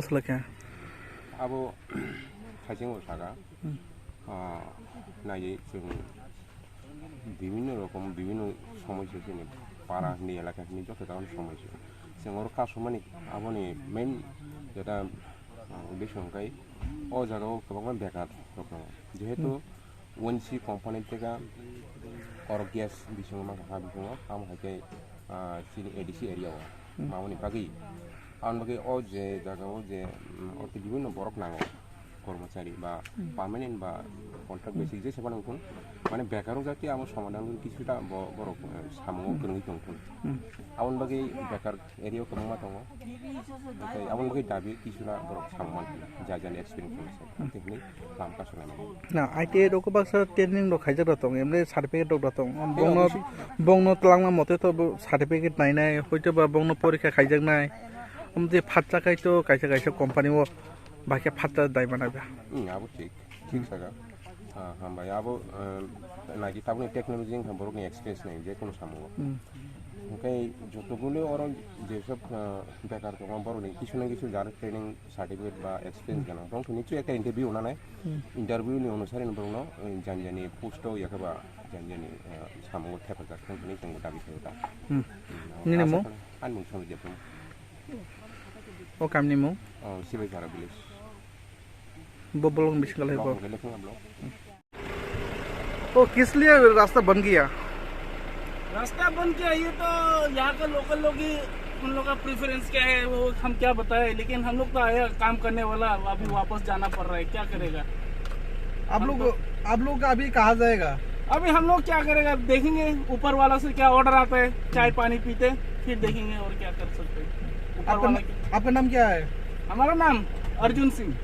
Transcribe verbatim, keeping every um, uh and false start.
Selekha. Abo thaiching o saka. Hmm. Ah, nai chwng bibhinno rokom, bibhinno somosya chini para Hmm. ni elaka ni joto jaga ni somosya. Chwng oro kasumani aboni main jeta, ah, uddesho hwnkhe o jaga o kwbangma bekar rok tongo. Jehetu Hmm. O N G C company tega oro gas bisingo mangkha ha bisingo, amo hai khe, ah, chini A D C area o. Hmm. Mamoni bagwi, aboni bagwi o je jaga o je, mm, ortho bibhinno borok nango, kormochari ba Hmm. permanent ba contract Hmm. basis je sebano wngthun, mane bekar wng jati amo somadan wngwi kisuta bo-, borok, eh, samungo Hmm. kwrwngwi tongthun. Hmm. Aboni bagwi bekar area o kwbangma tongo. Tei aboni bagwi dabi kisuta borok samung mankha, ja jani experience rok se. Tei hwnwi lam kasonai mano. Na, I T I rok baksa training rok khaijak rok tongo, emre certificate rok rok tongo. Tei Bongno, obviously. Bongno twlangma mote to bo certificate nainai, hoito ba bongno porikha khaijaknai. Omte phatsa khai to kaisa kaisa company o bai khe phatsa dai mana ba. Hmm, abo thik. Thik Hmm. saka. Ah, hambai. Abo, eh, naidi tabukni technology wngkha borokni experience nai je kono samungo. Hmm. Hwnkhe joto bwlwi oro jesok, eh, bekar tongo borokni kisu na kisu jar training certificate ba experience Hmm. ganang. Borok nichoi ekta interview wnanai. Hmm. Interview ni onusari borokno, eh, jani jani post o yakhe ba jani jani, eh, samungo thepajak thang hwnwi chwng dabi khaio ta. Hmm. Hmm. Nini Asa mung? khe ani mung Somjit Debbarma. O kamni mung? Oh, Sibaijara village. Bo bolong bisingo lai bo. Block hwnkhe Lekhunga block. ओ किस लिए रास्ता बन गया? रास्ता बन गया, ये तो यहाँ का लोकल लोग ही, उन लोग का प्रेफरेंस क्या है वो हम क्या बताएं, लेकिन हम लोग तो आया काम करने वाला, अभी वापस जाना पड़ रहा है, क्या करेगा? आप हम लोग, तो आप लोग का अभी कहाँ जाएगा? अभी हम लोग क्या करेगा, देखेंगे ऊपर वाला से क्या ऑर्डर आता है, चाय हम्म। पानी पीते, फिर देखेंगे और क्या कर सकते हैं ऊपर आपका वाला न-, क्या। आपका नाम क्या है? हमारा नाम अर्जुन सिंह।